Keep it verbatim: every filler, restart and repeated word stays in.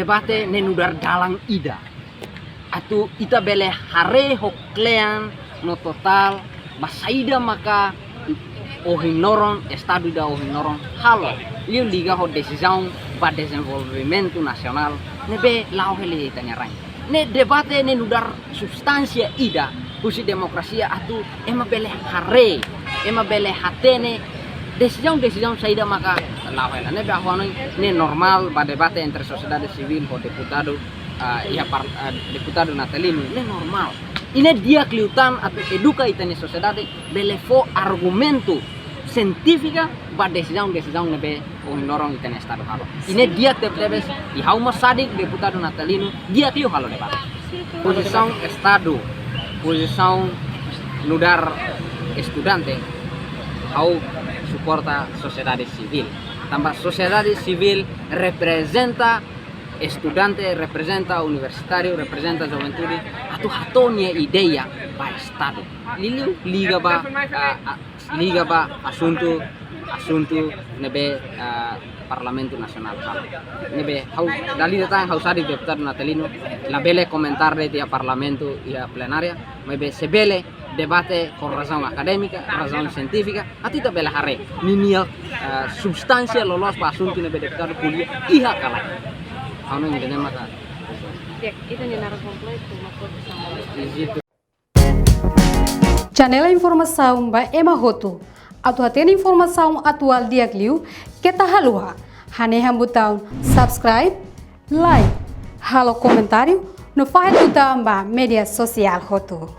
Debate ne'e nu'udar dalan ida atu ita bele haree ho klean no totál ba saida maka ohin loron, Estadu ida ohin loron halo, liu liga ho desizaun ba dezenvolvimentu nasionál ne'ebé la'o hela iha ita-nia rain. Ne'e debate ne'e nu'udar substánsia ida husi demokrasia atu ema bele haree, ema bele hatene desizaun-desizaun saida maka la'o hela. Ne'ebé ha'u hanoin ne'e normál ba debate entre sosiedade sivíl ho deputadu, ah, iha par-, ah, deputadu Natalino, ne'e normál. I ne'e di'ak liután atu eduka ita-nia sosiedade bele fó argumentu sientífika ba desizaun-desizaun ne'ebé ohin loron ita-nia Estadu halo. I ne'e di'ak tebetebes, i ha'u mós sadik deputadu Natalino di'ak liu halo debate. Pozisaun Estadu, pozisaun nu'udar estudante, ha'u suporta sosiedade sivíl. Tanba sosiedade sivíl reprezenta estudante, reprezenta universitáriu, reprezenta juventude atu hato'o nia ideia ba Estadu. Liuliu liga ba, ah, ah, liga ba asuntu, asuntu ne'ebé, ah, Parlamentu Nasionál halo. Ne'ebé ha'u dala ida tan ha'u sadik deputadu Natalino labele komentar de'it iha Parlamentu iha plenária, maibé se bele debate ho razaun akadémika, razaun sientífika, atu ita bele haree ninia, ah, substánsia loloos ba asuntu ne'ebé deputadu ko'alia iha ka lae. Ha'u hanoin ida-ne'e maka. Di'ak, ita-nia naran kompletu, mak foto sama. Izin. Janela informasaun ba ema hotu. Atu hatene informasaun atuál di'ak liu, keta haluha hanehan butaun subscribe, like, halo komentáriu, no fahe tutan ba média sosiál hotu.